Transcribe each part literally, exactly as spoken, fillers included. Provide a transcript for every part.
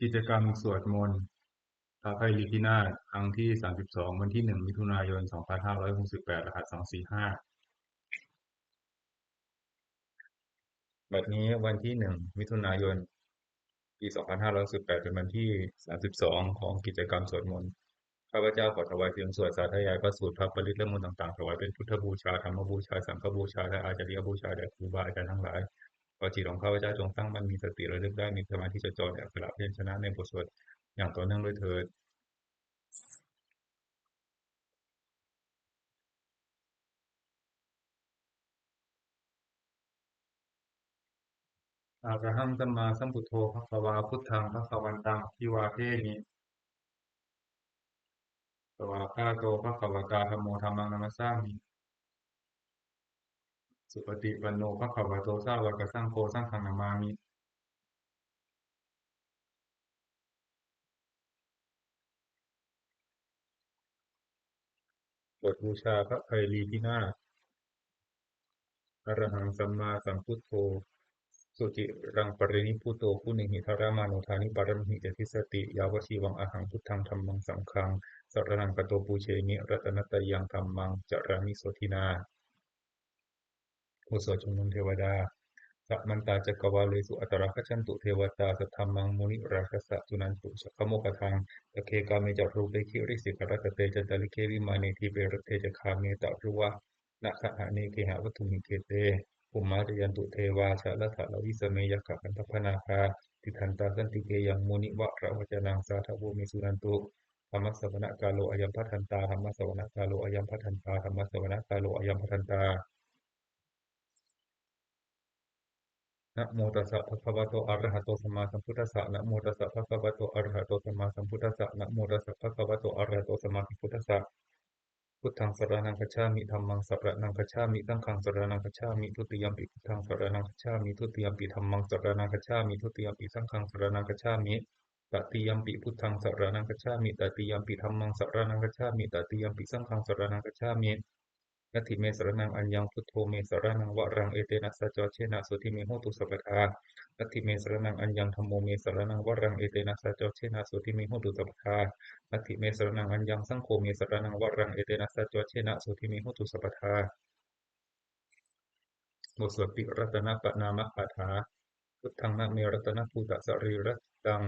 กิจกรรมสวดมนต์พระไพรีพินาศครั้งที่ สามสิบสอง วันที่ หนึ่ง มิถุนายน สองพันห้าร้อยหกสิบแปด รหัส สองสี่ห้า บัดนี้วันที่ หนึ่ง มิถุนายน ปี สองพันห้าร้อยหกสิบแปด เป็นวันที่ สามสิบสอง ของกิจกรรมสวดมนต์ ข้าพเจ้าขอถวายเสียงสวดสาธยายพระสูตร พระปริตร และมนต์ต่างๆ ถวายเป็นพุทธบูชา ธรรมบูชา สังฆบูชา และอาจาริยบูชาแด่ครูบาอาจารย์ทั้งหลาย ขอจิตของข้าพเจ้าจงตั้งมั่น มีสติระลึกได้ มีสมาธิจดจ่อในอักขระพยัญชนะในบทสวดอย่างต่อเนื่องด้วยเถิด Arahaṃ sammāsambuddho bhagavā, buddhaṃ bhagavantaṃ abhivādemi. Svākkhāto bhagavatā dhammo, dhammaṃ namassāmi. Supaṭipanno bhagavato sāvakasaṅgho, saṅghaṃ namāmi. บทบูชาพระไพรีพินาศ Arahaṃ sammāsambuddho suciraṃ parinibbuto, guṇehi dharamāno dāni pāramīhi ca dissati, yāvajīvaṃ ahaṃ buddhaṃ dhammaṃ saṅghaṃ saraṇaṃ gato, pūjemi ratanattayaṃ, dhammaṃ carāmi sotthinā. บทสวดชุมนุมเทวดา Samantā cakkavāḷesu atrāgacchantu devatā, saddhammaṃ munirājassa suṇantu saggamokkhadaṃ. Sagge kāme ca rūpe girisikharataṭe cantalikkhe vimāne, dīpe raṭṭhe ca gāme taruvanagahane gehavatthumhi khette, bhummā cāyantu devā jalathalavisame yakkhagandhabbanāgā, tiṭṭhantā santike yaṃ munivaravacanaṃ sādhavo me suṇantu. Dhammassavanakālo ayambhadantā. Dhammassavanakālo ayambhadantā. Dhammassavanakālo ayambhadantā. Namo tassa bhagavato arahato sammāsambuddhassa. Namo tassa bhagavato arahato sammāsambuddhassa. Namo tassa bhagavato arahato sammāsambuddhassa. Buddhaṃ saraṇaṃ gacchāmi. Dhammaṃ saraṇaṃ gacchāmi. Saṅghaṃ saraṇaṃ gacchāmi. Dutiyampi buddhaṃ saraṇaṃ gacchāmi. Dutiyampi dhammaṃ saraṇaṃ gacchāmi. Dutiyampi saṅghaṃ saraṇaṃ gacchāmi. Tatiyampi buddhaṃ saraṇaṃ gacchāmi. Tatiyampi dhammaṃ saraṇaṃ gacchāmi. Tatiyampi saṅghaṃ saraṇaṃ gacchāmi. Natthi me saraṇaṃ aññaṃ, buddho me saraṇaṃ varaṃ, etena saccavajjena sotthi me hotu sabbadā. Natthi me saraṇaṃ aññaṃ, dhammo me saraṇaṃ varaṃ, etena saccavajjena sotthi me hotu sabbadā. Natthi me saraṇaṃ aññaṃ, saṅgho me saraṇaṃ varaṃ, etena saccavajjena sotthi me hotu sabbadā. บทสวดติรัตนปณามคาถา Buddhaṃ na me ratanabhūtasarīrasattaṃ.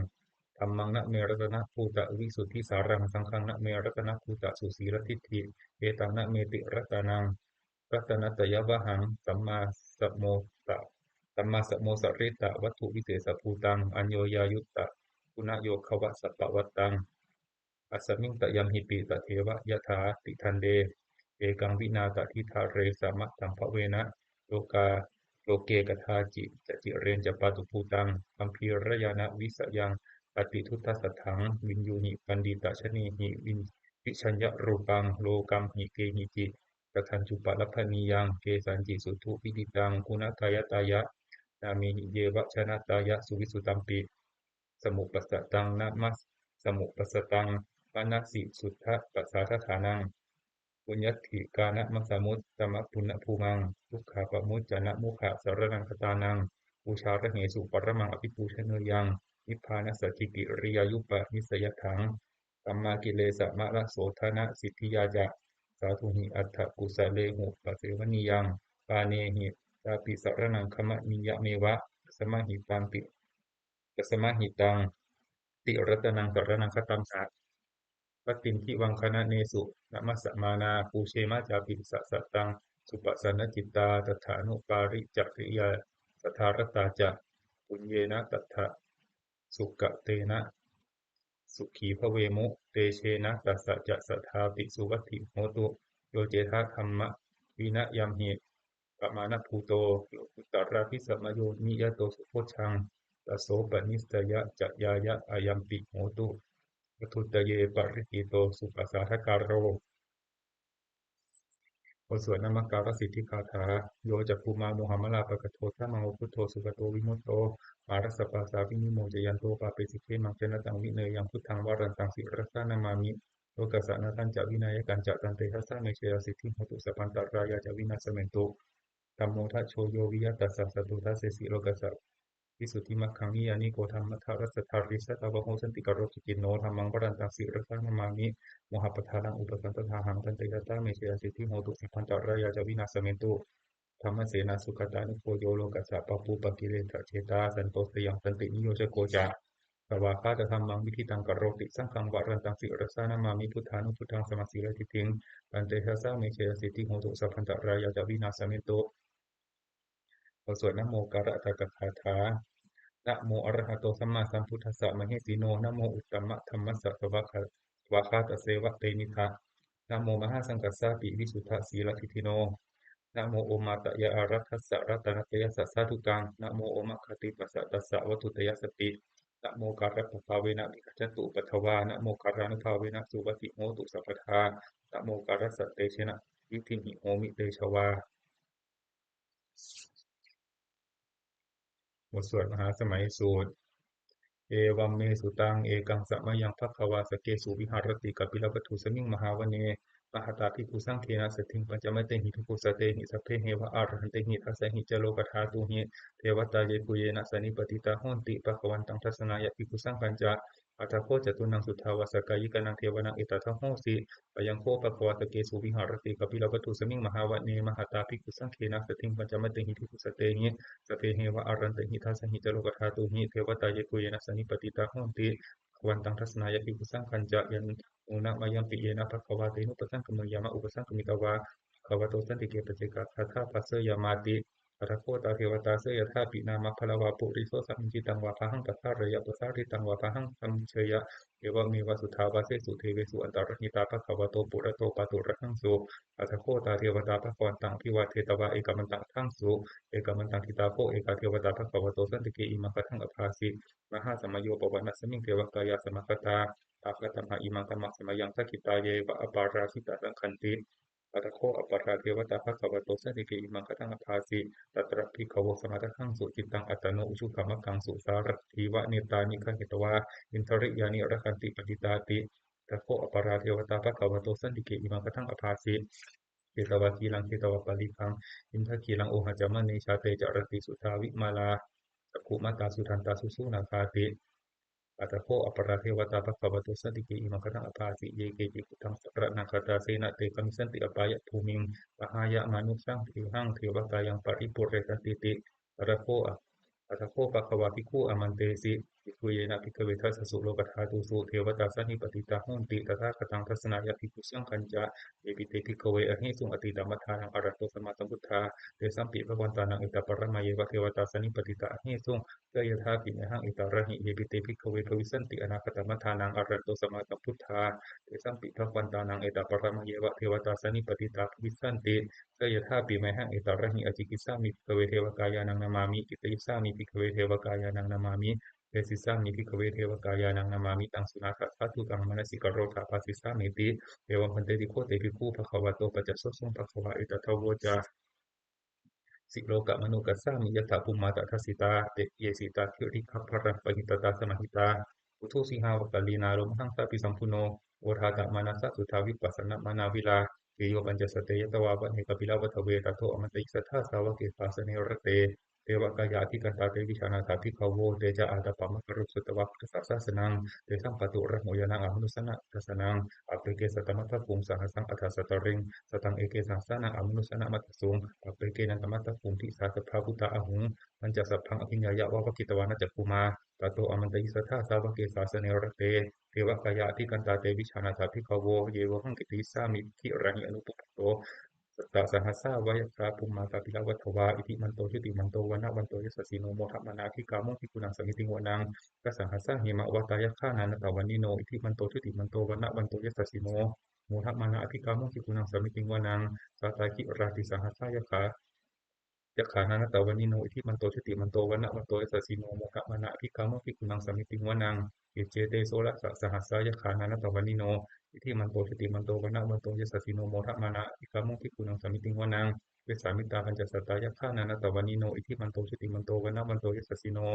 Dhammaṃ na me ratanabhūtavisuddhisāraṃ. Saṅghaṃ na me ratanabhūtasusiladdiṭṭhi. Etaṃ na me tiratanaṃ ratanattayavhaṃ. Sammāsamo ta-, sammāsamosarittavatthuvisesabhūtaṃ. Aññoññāyuttaguṇayogavasappavattaṃ. Asmiṃ tayamhipi tadeva yathāti. Khande ekaṃ vinā tadidhare samaddambhavena lokā, loke kadāci ca cireñca pātubhūtaṃ gambhīrañāṇavisayaṃ atiduddasatthaṃ viññūhi paṇḍitajanehi vi-, vijayyarūpaṃ lokamhi kehici kadañcupalabhanīyaṃ kesañci suddhuviditaṃ guṇattāya taya nāmehi yeva janattāya suvissutampi samupassatāṃ namas-, samupassatāṃ manasi suddhapasādadhānaṃ puññadhikāranamasamuttamapuññabhūmaṃ dukkhapamuccanamoghaṃ saraṇaṃ gatānaṃ pūjārahesu paramaṃ abhipūjaneyyaṃ nibbānasacchikiriyāyupanissayatthaṃ sammākilesamārasodanasiddhiyā ca. Sādhūhi atthakusalehupasevaniyaṃ pāṇehi cāpi saraṇaṃ gamaniyameva. Tasmā hi taṃ ti-, tasmā hi taṃ tiratanaṃ saraṇaṃ gatamha. Pattindivaṃ gaṇanesu namassamānā pūjema cāpi sasataṃ supasannacitā. Tathānukāricariyaṃ saddhārattā ca puññena tattha sukatena sukhī bhavemu. Tejena tassa ca sadā pi suvatthi hotu. Yo cetha dhammavinayamhi pamāṇabhūto lokuttaradhisamayoniyato subojjhaṃ tasopanissayañāyampi hotu. Vatthuttaye paritthito supasādākāro. บทสวดนมการสิทธิคาถา Yo cakkhumā mohamalāpakaṭṭho sāmaṃ va buddho sugato vimutto mārassa pāsā vinimocayanto pāpesi khemaṃ janataṃ vineyyaṃ buddhaṃ varantaṃ sirasā namāmi lokassātānañca vināyakañca. Tantejasā me jayasiddhi hotu sabbantarāyā ca vināsamentu. Dhammo dhajo yo viya tassa satthu dassesi lokassa visuddhimaggaṃ niyyāniko dhammadharassa dhārī sātāvaho santikaro suciṇṇo dhammaṃ varantaṃ sirasā namāmi mohappadālaṃ. Upasampādāhaṃ bhante jātā me jayasiddhi hotu sabbantarāyā ca vināsamentu. Dhammasenā sugatānugo yo lokassa pāpūpakilesajetā santo sayaṃ santiniyojako ca svākkhātadhammaṃ viditaṃ karoti saṅghaṃ varantaṃ sirasā namāmi buddhānubuddhaṃ samasīladiṭṭhiṃ. Bhante jātā me jayasiddhi hotu sabbantarāyā ca vināsamentu. บทสวดนโมการะตะกะคาถา Namo arahato sammāsambuddhassa mahesino. Namo uttamadhammassa svākkhā- svākkhātasseva tenidha. Namo mahāsaṅghassāpi visuddhasīladiṭṭhino. Namo omātyāraddhassa ratanattayassa sādhukaṃ. Namo omakātītassa tassa vatthuttayassapi. Namokārappabhāvena vigacchantu upaddavā. Namokārānubhāvena suvatthi hotu sabbadā. Namokārassa tejena vidhimhi homi tejavā. บทสวดมหาสมัยสูตร Evaṃ me sutaṃ. Ekaṃ samayaṃ bhagavā sakkesu viharati kapilavatthusmiṃ mahāvane mahatā bhikkhusaṅghena saddhiṃ pañcamattehi bhikkhusatehi sabbeheva arahantehi. Dasahi ca lokadhātūhi devatā yebhuyyena sannipatitā honti bhagavantaṃ dassanāya bhikkhusaṅghañca. Atha kho catunnaṃ suddhāvāsakāyikānaṃ devānaṃ etadahosi: Ayaṃ kho bhagavā sakkesu viharati kapilavatthusmiṃ mahāvane mahatā bhikkhusaṅghena saddhiṃ pañcamattehi bhikkhusatehi sabbeheva arahantehi. Dasahi ca lokadhātūhi devatā yebhuyyena sannipatitā honti bhagavantaṃ dassanāya bhikkhusaṅghañca. Yannūna mayampi yena bhagavā tenupasaṅkameyyāma, upasaṅkamitvā bhagavato santike paccekagāthā bhāseyyāmāti. Atha kho tā devatā seyyathāpi nāma balavā puriso sammiñjitaṃ vā bāhaṃ pasāreyya, pasāritaṃ vā bāhaṃ sammiñjeyya, evameva suddhāvāsesu devesu antarahitā bhagavato purato pāturahaṃsu. Atha kho tā devatā bhagavantaṃ abhivādetvā ekamantaṃ aṭṭhaṃsu. Ekamantaṃ ṭhitā kho ekā devatā bhagavato santike imaṃ gāthaṃ abhāsi: Mahāsamayo pavanasmiṃ devakāyā samāgatā, āgatamha imaṃ dhammasamayaṃ dakkhitāyeva aparājitasaṅghanti. Atha kho aparā devatā bhagavato santike imaṃ gāthaṃ abhāsi: Tatra bhikkhavo samādahaṃsu cittaṃ attano ujukamakaṃsu, sārathīva nettāni gahetvā indriyāni rakkhanti paṇḍitāti. Atha kho aparā devatā bhagavato santike imaṃ gāthaṃ abhāsi: Chetvā khīlaṃ chetvā palighaṃ indakhīlaṃ ohaccamanejā, te caranti suddhā vimalā cakkhumatā sudantā susunāgāti. Atha kho aparā devatā bhagavato santike imaṃ gāthaṃ abhāsi: Ye keci buddhaṃ saraṇaṃ gatāse, na te gamissanti apāyabhūmiṃ, pahāya mānusaṃ dehaṃ devakāyaṃ paripūressantīti. Atha kho, atha kho bhagavā bhikkhū āmantesi: Yebhuyyena bhikkhave dasasu lokadhātūsu devatā sannipatitā honti tathāgataṃ dassanāya bhikkhusaṅghañca. Yepi te bhikkhave ahesuṃ atītamaddhānaṃ arahanto sammāsambuddhā, tesampi bhagavantānaṃ etaparamāyeva devatā sannipatitā ahesuṃ, seyyathāpi mayhaṃ etarahi. Yepi te bhikkhave bhavissanti anāgatamaddhānaṃ arahanto sammāsambuddhā, tesampi bhagavantānaṃ etaparamāyeva devatā sannipatitā bhavissanti, seyyathāpi mayhaṃ etarahi. Ācikkhissāmi bhikkhave devakāyānaṃ nāmāni, kittayissāmi bhikkhave devakāyānaṃ nāmāni, desissāmi bhikkhave devakāyānaṃ nāmāni. Taṃ suṇātha sādhukaṃ manasikarotha bhāsissāmīti. Evaṃ bhanteti kho te bhikkhū bhagavato paccassosuṃ. Bhagavā etadavoca: Silokamanukassāmi yattha bhummā tadassitā, ye sitā girigabbharaṃ pahitattā samāhitā, puthū sīhāva pallīnā lomahaṃsābhisambhuno, odātamanasā suddhā vippasannamanāvilā. Bhiyyo pañcasate ñatvā vane kāpilavatthave, tato āmantayi satthā sāvake sāsane rate. Devakāyā abhikkantā te vijānātha bhikkhavo, te ca ātappamakaruṃ sutvā buddhassa sāsanaṃ. Tesaṃ pāturahu ñāṇaṃ amanussāna dassanaṃ. Appeke satamaddakkhuṃ sahassaṃ atha sattariṃ, sataṃ eke sahassānaṃ amanussānamaddasuṃ. Appekenantamaddakkhuṃ disā sabbā phuṭā ahuṃ, tañca sabbaṃ abhiññāya vavakkhitvāna cakkhumā, tato āmantayi satthā sāvake sāsane rate. Devakāyā abhikkantā te vijānātha bhikkhavo, ye vohaṃ kittayissāmi girāhi anupubbaso. Sattasahassā va yakkhā bhummā kāpilavatthavā, iddhimanto jutimanto vaṇṇavanto yasassino, modamānā abhikkāmuṃ bhikkhūnaṃ samitiṃ vanaṃ. Chasahassā hemavatā yakkhā nānattavaṇṇino, iddhimanto jutimanto vaṇṇavanto yasassino, modamānā abhikkāmuṃ bhikkhūnaṃ samitiṃ vanaṃ. Sātāgirā tisahassā yakkhā yakkhā nānattavaṇṇino, iddhimanto jutimanto vaṇṇavanto yasassino, modamānā abhikkāmuṃ bhikkhūnaṃ samitiṃ vanaṃ. Iccete soḷasasahassā yakkhā nānattavaṇṇino, iddhimanto jutimanto vaṇṇavanto yasassino, modamānā abhikkāmuṃ bhikkhūnaṃ samitiṃ vanaṃ. Vessāmittā pañcasatā yakkhā nānattavaṇṇino, iddhimanto jutimanto vaṇṇavanto yasassino,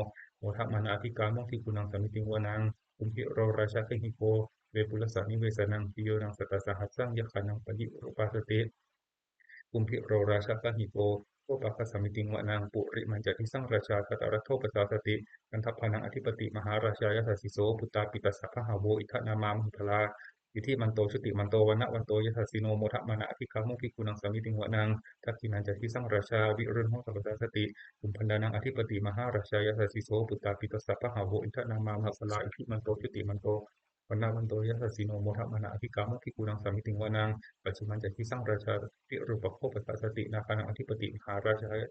modamānā abhikkāmuṃ bhikkhūnaṃ samitiṃ vanaṃ. Kumbhīro rājagahiko vepullassa nivesanaṃ, bhiyyo naṃ satasahassaṃ yakkhānaṃ payirupāsati. Kumbhīro rājagahiko sopāga samitiṃ vanaṃ. Purimañca disaṃ rājā dhataraṭṭho pasāsati, gandhabbānaṃ ādhipati mahārājā yasassi so. Puttāpi tassa bahavo indanāmā mahabbalā, iddhimanto jutimanto vaṇṇavanto yasassino, modamānā abhikkāmuṃ bhikkhūnaṃ samitiṃ vanaṃ. Dakkhiṇañca disaṃ rājā virūḷho tappasāsati, kumbhaṇḍānaṃ ādhipati mahārājā yasassi so. Puttāpi tassa bahavo indanāmā mahabbalā, iddhimanto jutimanto vaṇṇavanto yasassino, modamānā abhikkāmuṃ bhikkhūnaṃ samitiṃ vanaṃ. Pacchimañca disaṃ rājā virūpakkho pasāsati, nāgānaṃ ādhipati mahārājā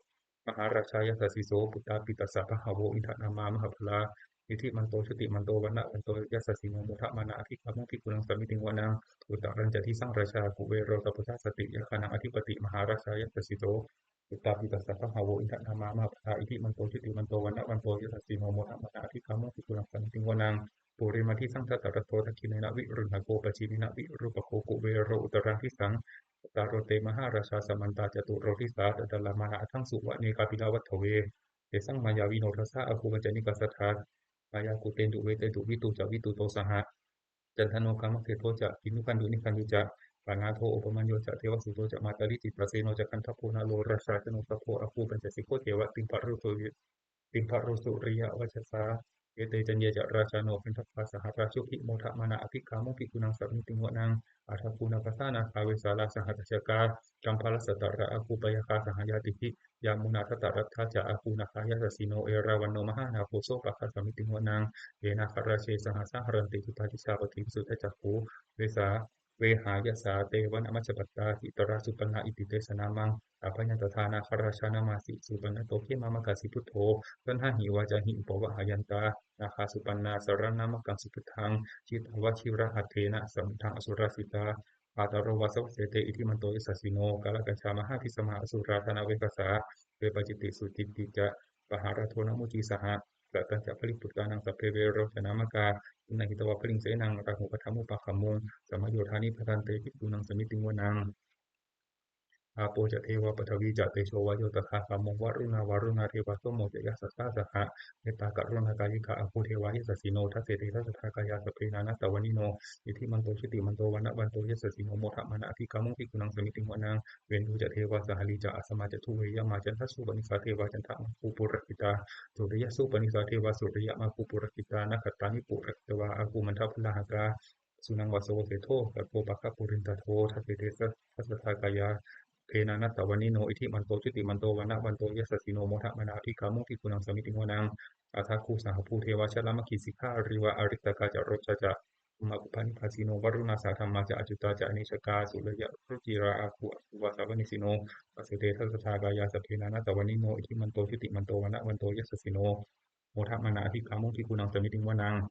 mahārājā yasassi so. Puttāpi tassa bahavo indanāmā mahabbalā, iddhimanto jutimanto vaṇṇavanto yasassino, modamānā abhikkāmuṃ bhikkhūnaṃ samitiṃ vanaṃ. Uttarañca disaṃ rājā kuvero tappasāsati, yakkhānaṃ ādhipati mahārājā yasassi so. Puttāpi tassa bahavo indanāmā mahabbalā, iddhimanto jutimanto vaṇṇavanto yasassino, modamānā abhikkāmuṃ bhikkhūnaṃ samitiṃ vanaṃ. Purimaṃ disaṃ dhataraṭṭho, dakkhiṇena virūḷhako, pacchimena virūpakkho, kuvero uttaraṃ disaṃ. Cattāro te mahārājā samantā caturo disā, daddallamānā aṭṭhaṃsu vane kāpilavatthave. Tesaṃ māyāvino dāsā āgū vañcanikā saṭhā, māyā kuṭeṇḍu veṭeṇḍu viṭū ca viṭuṭo saha, candano kāmaseṭṭho ca kinnughaṇḍu nighaṇḍu ca, panādo opamañño ca devasūto ca mātali, cittaseno ca gandhabbo naḷo rājā janosabho, āgū pañcasikho ceva timbarū suri timbarū suriyavacchasā. Ete caññe ca rājāno gandhabbā saha rājubhi, modamānā abhikkāmuṃ bhikkhūnaṃ samitiṃ vanaṃ. Athāgū nābhasā nāgā vesālā sahatacchakā, kambalassatarā āgū pāyāgā saha ñātibhi, yāmunā dhataraṭṭhā ca āgū nāgā yasassino, erāvaṇo mahānāgo sopāga samitiṃ vanaṃ. Ye nāgarāje sahasā haranti suddhā disaṃ pakkhi visuddhacakkhū, vesā vehāyasā te vanamajjhapattā, citrā supaṇṇā iti tesa nāmaṃ. Abhayaṃ tadā nāgarājānamāsi, supaṇṇato khemamakāsi buddho, saṇhāhi vācāhi upavhayantā nāgā supaṇṇā saraṇamakaṃsu buddhaṃ. Jitā vajirahatthena samuddaṃ asurā sitā, bhātaro vāsavassete iddhimanto yasassino. Kālakañjā mahābhismā asurā dānaveghasā, vepacitti sucitti ca pahārādo namucī saha. Satañca baliputtānaṃ sabbe verocanāmakā, payirupavā baliṃ senaṃ rāhubhaddamupāgamuṃ. Samayodāni bhaddante bhikkhūnaṃ samitiṃ vanaṃ. Āpo ca devā paṭhavī ca tejo vāyo tadāgamuṃ, varuṇā vāruṇā devā somo ca yasasā saha. Mettākaruṇākāyikā āgū devā yasassino, dasete dasadhā kāyā sabbe nānattavaṇṇino, iddhimanto jutimanto vaṇṇavanto yasassino, modamānā abhikkāmuṃ bhikkhūnaṃ samitiṃ vanaṃ. Veṇḍū ca devā sahalī ca asamā ca duve yamā, candassūpanisā devā candamāgū purakkhitā, suriyassūpanisā devā suriyamāgū purakkhitā, nakkhattāni purakkhitvā āgū mandavalāhakā, sūnaṃ vāsavo seṭṭho sakkopāga purindado, dasete dasadhā kāyā sabbe nānattavaṇṇino, iddhimanto jutimanto vaṇṇavanto yasassino, modamānā abhikkāmuṃ bhikkhūnaṃ samitiṃ vanaṃ. Athāgū sahabhū devā jalamaggisikhāriva, ariṭṭhakā ca rojā ca ummāpupphanibhāsino, varuṇā sahadhammā ca accutā ca anejakā, sūleyyarucirā āgū vāsavanesino, dasete dasadhā kāyā sabbe nānattavaṇṇino, iddhimanto jutimanto vaṇṇavanto yasassino, modamānā abhikkāmuṃ bhikkhūnaṃ samitiṃ vanaṃ.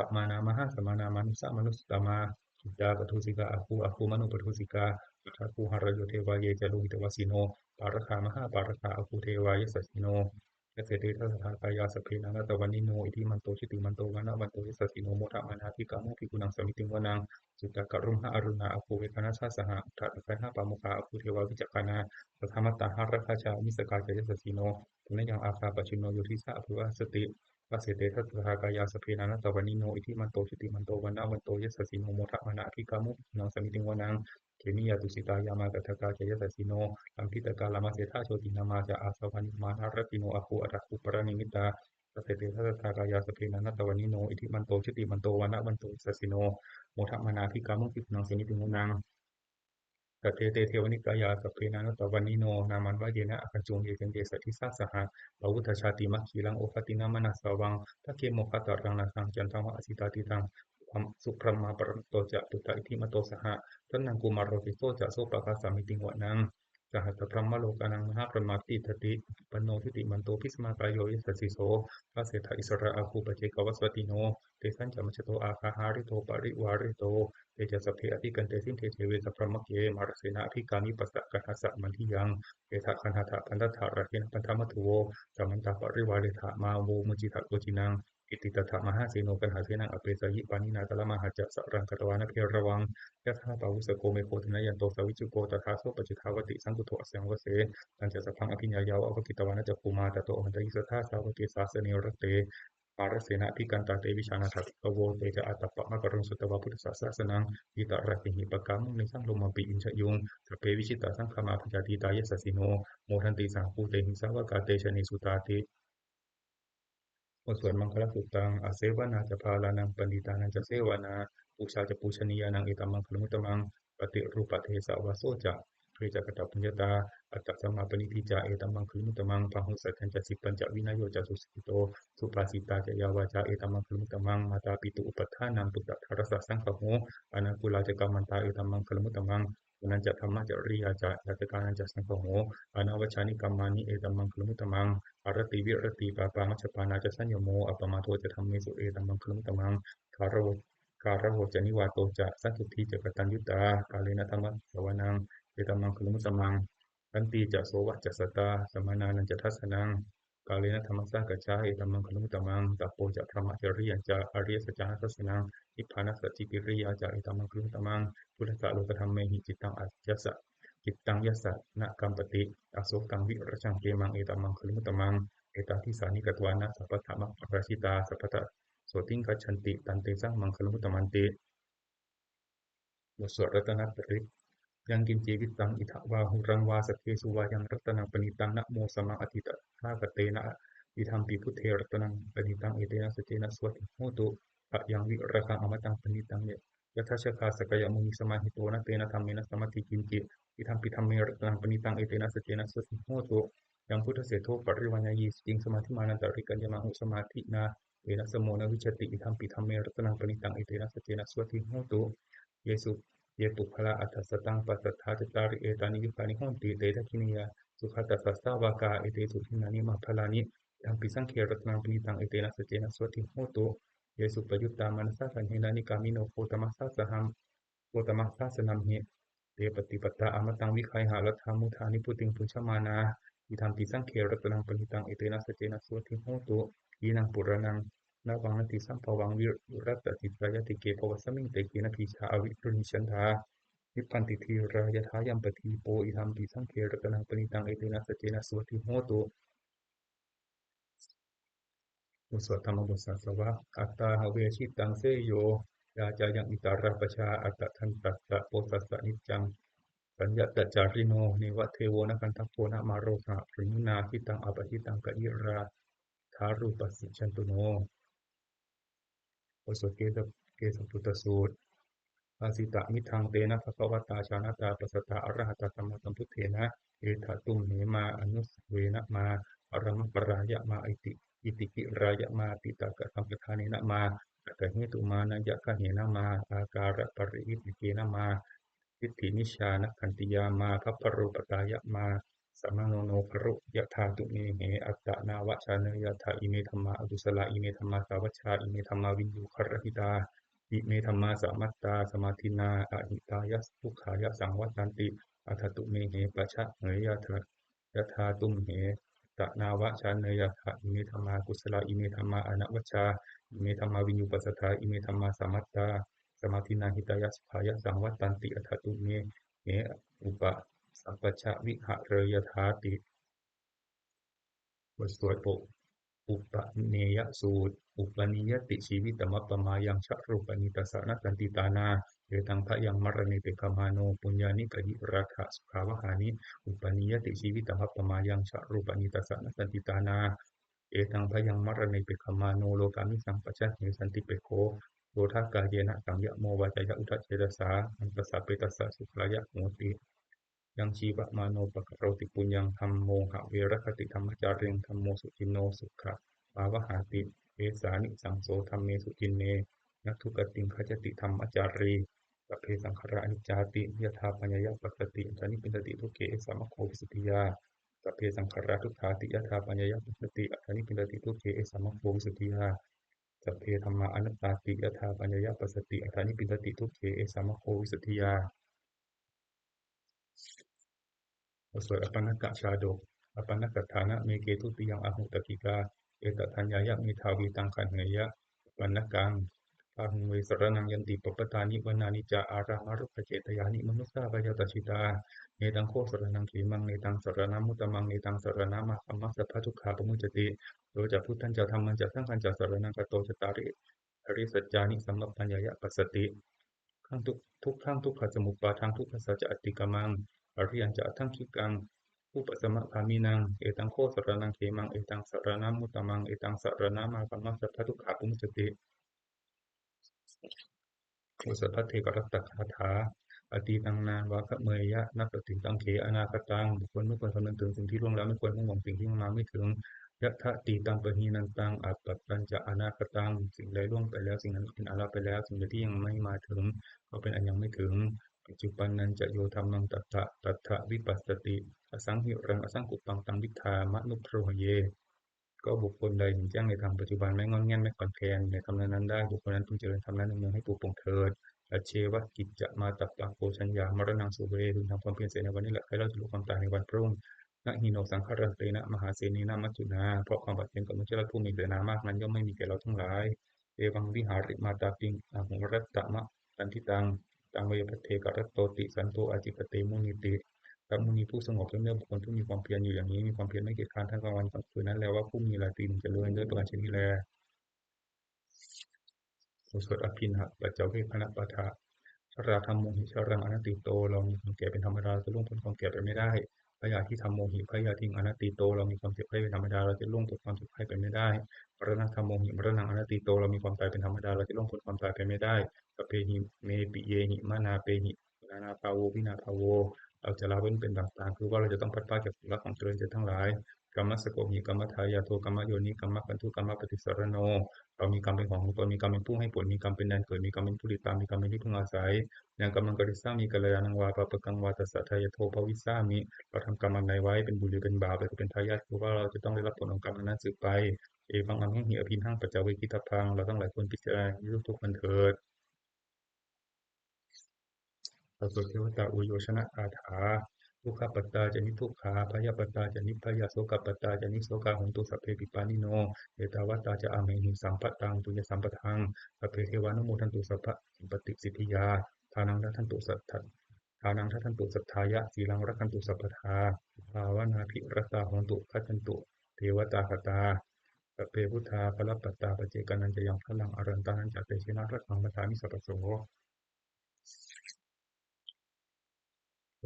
Samānā mahāsamānā mānusā mānusuttamā, khiḍḍāpadūsikā āgū āgū manopadūsikā, athāgū harayo devā ye ca lohitavāsino, pāragā mahāpāragā āgū devā yasassino, dasete dasadhā kāyā sabbe nānattavaṇṇino, iddhimanto jutimanto vaṇṇavanto yasassino, modamānā abhikkāmuṃ bhikkhūnaṃ samitiṃ vanaṃ. Suddakkharuṇā aruṇā āgū veghanasā saha, udātagayhā pāmokkhā āgū devā vicakkhaṇā, sadāmattā hāragajā missakā ca yasassino, thanayaṃ āgā pajjunno yo disā abhivassati, dasete dasadhā kāyā sabbe nānattavaṇṇino, iddhimanto jutimanto vaṇṇavanto yasassino, modamānā abhikkāmuṃ bhikkhūnaṃ samitiṃ vanaṃ. Khemiyā tusitā yāmā kaṭṭhakā ca yasassino, lambītakā lāmaseṭṭhā jotināmā ca āsavā, nimmānaratino āgū athāgū paranimmitā, dasete dasadhā kāyā sabbe nānattavaṇṇino, iddhimanto jutimanto vaṇṇavanto yasassino, modamānā abhikkāmuṃ bhikkhūnaṃ samitiṃ vanaṃ. Saṭṭhete devanikāyā sabbe nānattavaṇṇino, nāmanvayena āgañchuṃ ye caññe sadisā saha, pavutthajātimakkhilaṃ oghatiṇṇamanāsavaṃ, dakkhemoghataraṃ nāgaṃ candaṃva asitātitaṃ, subrahmā paramatto ca puttā iddhimato saha, sanaṅkumāro tisso ca sopāga samitiṃ vanaṃ. Sahassabrahmalokānaṃ mahābrahmābhitiṭṭhati, upapanno jutimanto bhismākāyo yasassi so, dasettha issarā āgū paccekavasavattino, tesañca majjhato āgā hārito parivārito, te ca sabbe abhikkante sinde deve sabrahmake, mārasenā abhikkāmi passa kaṇhassa mandiyaṃ, etha gaṇhatha bandhatha rāgena bandhamatthu vo, samantā parivāretha mā vo muñcittha koci naṃ. Iti tattha mahāseno kaṇhasenaṃ apesayi, pāṇinā talamāhacca saraṃ katvāna bheravaṃ, yathā pāvussako megho thanayanto savijjuko, tadā so paccudāvatti saṅkuddho asayaṃvase, tañca sabbaṃ abhiññāya vavakkhitvāna cakkhumā, tato āmantayi satthā sāvake sāsane rate, mārasenā abhikkantā te vijānātha bhikkhavo. Te ca ātappamakaruṃ sutvā buddhassa sāsanaṃ, vītarāgehi pakkāmuṃ nesaṃ lomampi iñjayuṃ. Sabbe vijitasaṅgāmā bhayātītā yasassino, modanti saha bhūtehi sāvakā te janesutāti. บทสวดมังคลสูตร Asevanā ca bālānaṃ, paṇḍitānañca sevanā, pūjā ca pūjanīyānaṃ, etam maṅgalam uttamaṃ. Paṭirūpadesavāso ca, purā ca katapuññatā, attasammāpaṇidhi ca, etam maṅgalam uttamaṃ. Bāhusaccañca sippañca, vinayo ca susikkhito, subhāsitā ca yā vācā, etam maṅgalam uttamaṃ. Mātāpituupaṭṭhānaṃ, puttadārassa saṅgaho, anākulā ca kammantā, etam maṅgalam uttamaṃ. Dānañca dhammacariyā ca, ñātakānañca saṅgaho, anavajjāni kammāni, etam maṅgalam uttamaṃ. Āratī viratī pāpā, majjapānā ca saññamo, appamādo ca dhammesu, etam maṅgalam uttamaṃ. Gāravo, gāravo ca nivāto ca, santuṭṭhī ca kataññutā, kālena dhammassavanaṃ, etam maṅgalam uttamaṃ. Khantī ca sovacassatā, samaṇānañca dassanaṃ, kālena dhammasākacchā, etam maṅgalam uttamaṃ. Tapo ca brahmacariyañca, ariyasaccāna dassanaṃ, nibbānasacchikiriyā ca, etam maṅgalam uttamaṃ. Phuṭṭhassa lokadhammehi, cittaṃ yassa, cittaṃ yassa na kampati, asokaṃ virajaṃ khemaṃ, etam maṅgalam uttamaṃ. Etādisāni katvāna, sabbatthamaparājitā, sabbattha sotthiṃ gacchanti, tantesaṃ maṅgalam uttamanti. บทสวดรัตนปริตร Yaṅkiñci vittaṃ idha vā huraṃ vā, saggesu vā yaṃ ratanaṃ paṇītaṃ, na no samaṃ atthi tathāgatena, idampi buddhe ratanaṃ paṇītaṃ, etena saccena suvatthi hotu. Khayaṃ virāgaṃ amataṃ paṇītaṃ, yadajjhagā sakyamunī samāhito, na tena dhammena samatthi kiñci, idampi dhamme ratanaṃ paṇītaṃ, etena saccena suvatthi hotu. Yaṃ buddhaseṭṭho parivaṇṇayī, suciṃ samādhimānantarikaññamāhu, samādhinā tena samo na vijjati, idampi dhamme ratanaṃ paṇītaṃ, etena saccena suvatthi hotu. Ye su, ye puggalā aṭṭha sataṃ pasatthā, cattāri etāni yugāni honti, te dakkhiṇeyyā sugatassa sāvakā, etesu dinnāni mahapphalāni, idampi saṅghe ratanaṃ paṇītaṃ, etena saccena suvatthi hotu. Ye suppayuttā manasā daḷhena, nikkāmino gotamasāsanamhi, gotamasāsanamhi, te pattipattā amataṃ vigayha, laddhā mudhā nibbutiṃ bhuñjamānā, idampi saṅghe ratanaṃ paṇītaṃ, etena saccena suvatthi hotu. Khīṇaṃ purāṇaṃ navaṃ natthi sambhavaṃ, virattacittāyatike bhavasmiṃ, te khīṇabījā aviruḷhichandā, nibbanti dhīrā yathāyampadīpo, idampi saṅghe ratanaṃ paṇītaṃ, etena saccena suvatthi hotu. บทสวดธรรมบทสาสวะ Atthā have jitaṃ seyyo, yā cāyaṃ itarā pajā, attadantassa posassa niccaṃ, saññatacārino, neva devo na gandhabbo na māro, saha brahmunā jitaṃ apajitaṃ, kavirattā rūpasmiṃ jantuno. บทสวดเกส เกสปุตตสูตร Bhāsitamidaṃ tena bhagavatā jānatā passatā arahatā sammāsambuddhena, etha tumhe mā anussavena mā arammaparāya mā iti, itikirāya mā titakkasambadānena mā attahetumānāyagahena mā ākāraparivittakena mā diṭṭhiniyyānakkhantiyā mā bhabbarūpatāya mā samāno no garuyathā. Tumhehi attanāvajaṃ neyyatha, ime dhammā akusalā, ime dhammā sāvajjā, ime dhammā viññūhigarahitā, ime dhammā samattā samādinnā ahitāya sukhāya saṃvattanti. Atha tumhehi pajānāya yathā tumhe attanāvajaṃ neyyatha, ime dhammā kusalā, ime dhammā anavajjā, ime dhammā viññūhīpasadā, ime dhammā samattā samādinnā hitāya sukhāya saṃvattanti. Atha tumhehi upasampajjavihareyyathāti. บทสวดอุป อุปเนยสูตร Upanīyati jīvitamappamāyaṃ, charūpanisā na santi tāṇā, etaṃ bhayaṃ maraṇe pekkhamāno, puññāni parirāga sukhāvahāni. Upanīyati jīvitamappamāyaṃ, charūpanisā na santi tāṇā, etaṃ bhayaṃ maraṇe pekkhamāno, lokāmisaṃ pajāhe santipekkho, yodha kāyena saṃyamo, vācāya uda cetasā, manthassa petassa sukhāya hoti. Yaṃ jīvamāno pakaroti puññaṃ, dhammo have rakkhati dhammacāriṃ, dhammo suciṇṇo sukhāvahāti. Esā nisaṃso dhammesu jinne, na dugatiṃ gacchati dhammacārī. Sabbe saṅkhārā aniccāti, yadā paññāya passati, atha nibbindati dukkhe, esa maggo visuddhiyā. Sabbe saṅkhārā dukkhāti, yadā paññāya passati, atha nibbindati dukkhe, esa maggo visuddhiyā. Sabbe dhammā anattāti, yadā paññāya passati, atha nibbindati dukkhe, esa maggo visuddhiyā. บทสวดอปัณณกชาดก Apaṇṇakaṭṭhāna me khette dutiyaṃ ahu takkikā, etadaññāya medhāvī taṃ gaṇheyya apaṇṇakaṃ. Bāhuṃ ve saraṇaṃ yanti pabbataṃ nivāṇañca ārāmarukkhacetyāni manussā bhayātajjitā. Netaṃ kho saraṇaṃ khemaṃ, netaṃ saraṇamuttamaṃ, netaṃ saraṇamāgamma sabbadukkhā pamuccati. Yo ca buddhañca dhammañca saṅghañca saraṇaṃ gato cattāri arisaccāni sammappaññāya passati. Dukkhaṃ duk-, dukkhaṃ dukkhasamuppādaṃ dukkhassa ca atikkamaṃ ariyañca aṭṭhaṅgikaṃ upasamagāminaṃ. Etaṃ kho saraṇaṃ khemaṃ, etaṃ saraṇamuttamaṃ, etaṃ saraṇamāgamma sabbadukkhā pamuccati. Osatthagāthā. Atītaṃ nānvāgameyya nappaṭikaṅkhe anāgataṃ. บุคคลไม่ควรคำนึงถึงสิ่งที่ล่วงแล้ว ไม่ควรหวงสิ่งที่ยังมาไม่ถึง Yadatītaṃ pahīnantaṃ appattañca anāgataṃ. สิ่งใดล่วงไปแล้ว สิ่งนั้นเป็นอันละไปแล้ว สิ่งใดที่ยังไม่มาถึง ก็เป็นอันยังไม่ถึง Paccuppannañca yo dhammaṃ tattha tattha vipassati asaṃhiraṃ asaṅkuppaṃ taṃ viddhā manubrūhaye. ก็บุคคลใดเห็นแจ้งในธรรมปัจจุบัน ไม่ง่อนแง่น ไม่คลอนแคลนในธรรมนั้นๆได้ บุคคลนั้นพึงเจริญธรรมนั้นเนืองๆ ให้ปรุโปร่งเถิด Ajjeva kiccamātappaṃ ko jaññā maraṇaṃ suve. พึงทำความเพียรเสียในวันนี้แหละ ใครเล่าจะรู้ความตายในวันพรุ่ง Na hi no saṅgarantena mahāsenena maccunā. เพราะความผัดเพี้ยนกับมัจจุราชผู้มีเสนามากนั้นย่อมไม่มีแก่เราทั้งหลาย Evaṃ vihārimātāpiṃ ahorattamatanditaṃ. Taṃ ve bhaddekarattoti santo ācikkhate munīti. พระมุนีผู้สงบย่อมเรียกบุคคลผู้มีความเพียรอยู่อย่างนี้ มีความเพียรไม่เกียจคร้านทั้งกลางวันกลางคืนนั้นแลว่าผู้มีราตรีหนึ่งเจริญ ด้วยประการฉะนี้แล บทสวดอภิณหปัจจเวกขณปาฐะ Jarādhammomhi jaraṃ anatīto. เรามีความแก่เป็นธรรมดา เราจะล่วงพ้นความแก่ไปไม่ได้ Byādhidhammomhi byādhiṃ anatīto. เรามีความเจ็บไข้เป็นธรรมดา เราจะล่วงพ้นความเจ็บไข้ไปไม่ได้ Maraṇadhammomhi maraṇaṃ anatīto. เรามีความตายเป็นธรรมดา เราจะล่วงพ้นความตายไปไม่ได้ Sabbehi me piyehi manāpehi manābhāvo vinābhāvo. เราจะละเว้นเป็นต่างๆ คือว่าเราจะต้องพลัดพรากจากของรักของเจริญใจทั้งหลาย Kammassakomhi kammadāyādo kammayoni kammabandhu kammapaṭisaraṇo. เรามีกรรมเป็นของของตน มีกรรมเป็นผู้ให้ผล มีกรรมเป็นแดนเกิด มีกรรมเป็นผู้ติดตาม มีกรรมเป็นที่พึ่งอาศัย Yaṃ kammaṃ karissāmi kalyāṇaṃ vā pāpakaṃ vā tassa dāyādo bhavissāmi. เราทำกรรมอันใดไว้ เป็นบุญหรือเป็นบาป เราจะเป็นทายาท คือว่าเราจะต้องได้รับผลของกรรมนั้นๆสืบไป Evaṃ amhehi abhiṇhaṃ paccavekkhitabbāhaṃ. เราทั้งหลายควรพิจารณาอย่างนี้ทุกๆวันเถิด บทสวดเทวตาอุยโยชนคาถา Dukkhappattā ca niddukkhā bhayappattā ca nibbhayā sokappattā ca nissokā hontu sabbepi pāṇino. Ettāvatā ca amhehi sambhataṃ puññasampadaṃ sabbe devānumodantu sabbasampattisiddhiyā. Dānaṃ dadantu saddha-, dānaṃ dadantu saddhāya sīlaṃ rakkhantu sabbadā bhāvanābhiratā hontu gacchantu devatāgatā. Sabbe buddhā balappattā paccekānañca yaṃ balaṃ arahantānañca tejena rakkhaṃ bandhāmi sabbaso.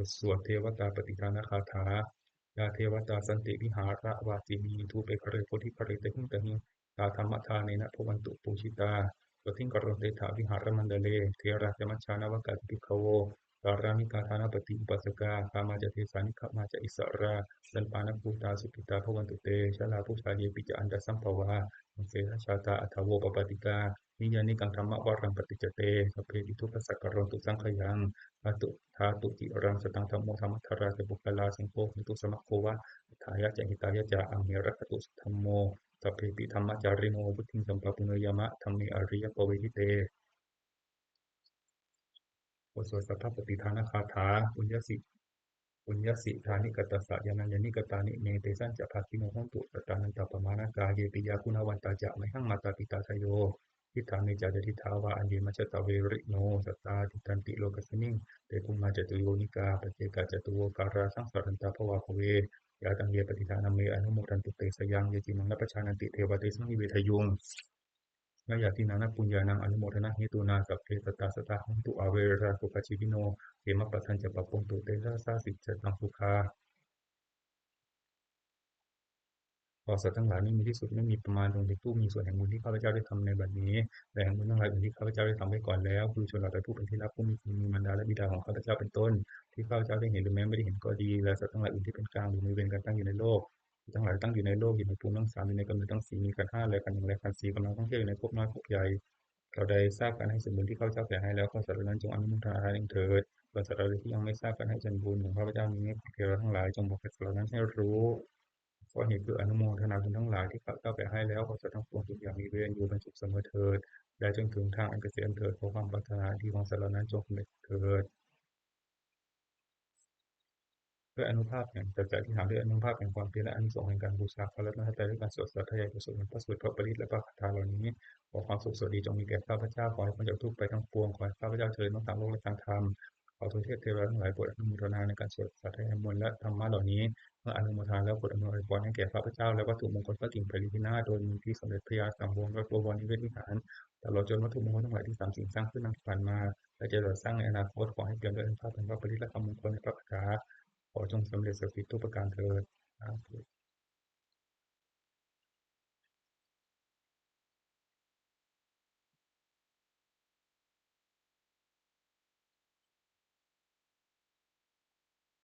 บทสวดเทวตาปฏิทานคาถา Yā devatā santi vihāravāsinī thūpe ghare bodhighare tahiṃ tahiṃ, tā dhammadānena bhavantu pūjitā, sotthiṃ karontedha vihāramaṇḍale. Therā ca majjhā navakā ca bhikkhavo, pāramikā dānapatī upāsakā, gāmā ca desā nigamā ca issarā, sappāṇabhūtā sukhitā bhavantu te. Jalābujā yepi ca aṇḍasambhavā, saṃsedajātā athavopapātikā, niyyānikaṃ dhammavaraṃ paṭicca te, sabbepi dukkhassa karontu saṅkhayaṃ. Ṭhātu, ṭhātu ciraṃ sataṃ dhammo dhammaddharā ca puggalā, saṅgho hotu samaggo va, atthāya ca hitāya ca. Amhe rakkhatu saddhammo, sabbepi dhammacārino, vuḍḍhiṃ sampāpuṇeyyāma, dhamme ariyappavedite. บทสวดสัพพปฏิทานคาถา Puññassi, puññassidāni katassa yānaññāni katāni me, tesañca bhāgino hontu sattānantappamāṇakā. Ye piyā guṇavantā ca mayhaṃ mātā pitā dayo, diṭṭhā me ca yadittā vā aññe majjhattā verino, sattā tiṭṭhanti lokasmiṃ te bhummā catuyonikā, paccekā ca tuvokārā saṃsarantā bhavā bhave. Yā taṃ ye pattidānaṃ me anumodantu te sayaṃ, ye cimaṃ na pajānanti devā tesaṃ hi vedayyuṃ. Mayā dinānaṃ puññānaṃ anumodanāhetuna sabbe sattā sadā hontu averā sukhajīvino, khemappadañca pāpontu te dāsāsi jataṃ sukhā. ขอสัตว์ทั้งหลายไม่มีที่สุดไม่มีประมาณจงเป็นผู้มีส่วนแห่งบุญที่ข้าพเจ้าได้ทำในบัดนี้ และแห่งบุญทั้งหลายอื่นที่ข้าพเจ้าได้ทำไว้ก่อนแล้ว คือชนเหล่าใดผู้เป็นที่รัก ผู้มีคุณมีมารดาและบิดาของข้าพเจ้าเป็นต้น ที่ข้าพเจ้าได้เห็นหรือแม้ไม่ได้เห็นก็ดี และสัตว์ทั้งหลายอื่นที่เป็นกลางหรือมีเวรกันตั้งอยู่ในโลก ทั้งหลายตั้งอยู่ในโลก อยู่ในภูมิทั้งสาม อยู่ในกำเนิดทั้งสี่ มีขันธ์ห้าและขันธ์หนึ่งและขันธ์สี่ กำลังท่องเที่ยวอยู่ในภพน้อยภพใหญ่ เหล่าใดทราบการให้ส่วนบุญที่ข้าพเจ้าแผ่ให้แล้ว ขอสัตว์เหล่านั้นจงอนุโมทนาทานเองเถิด ส่วนสัตว์เหล่าใดที่ยังไม่ทราบการให้ส่วนบุญของข้าพเจ้านี้ ขอเทวดาทั้งหลายจงบอกแก่สัตว์เหล่านั้นให้รู้ เพราะเหตุคืออนุโมทนาบุญทั้งหลายที่ข้าพเจ้าแผ่ให้แล้ว ขอสัตว์ทั้งปวงจงอย่ามีเวร อยู่เป็นสุขเสมอเถิด และจงถึงทางอันเกษมเถิด ขอความปรารถนาดีของสัตว์เหล่านั้นจงสำเร็จเถิด ด้วยอานุภาพแห่งสัจจะอธิษฐาน ด้วยอานุภาพแห่งความเพียร และอานิสงส์แห่งการบูชาพระรัตนตรัย ด้วยการสวดสาธยายพระสูตร พระสูตร พระปริตร และพระคาถาเหล่านี้ ขอความสุขสวัสดีจงมีแก่ข้าพเจ้า ขอให้พ้นจากทุกข์ไปทั้งปวง ขอให้ข้าพเจ้าเจริญทั้งทางโลกและทางธรรม ขอทวยเทพเทวดาทั้งหลายโปรดอนุโมทนาในการสวดสาธยายมนต์และธรรมะเหล่านี้ เมื่ออนุโมทนาแล้วโปรดอำนวยพรให้แก่ข้าพเจ้า และวัตถุมงคลพระกิ่งไพรีพินาศ โดยมีที่สมเด็จพญาสังวรและบวรนิเวศวิหาร ตลอดจนวัตถุมงคลทั้งหลายที่สามสิ่งสร้างขึ้นทั้งที่ผ่านมา และจะสร้างในอนาคต ขอให้เปี่ยมด้วยอานุภาพแห่งพระปริตรและคำมงคลในพระคาถา ขอจงสำเร็จศักดิ์สิทธิ์ทุกประการเทอญ สาธุ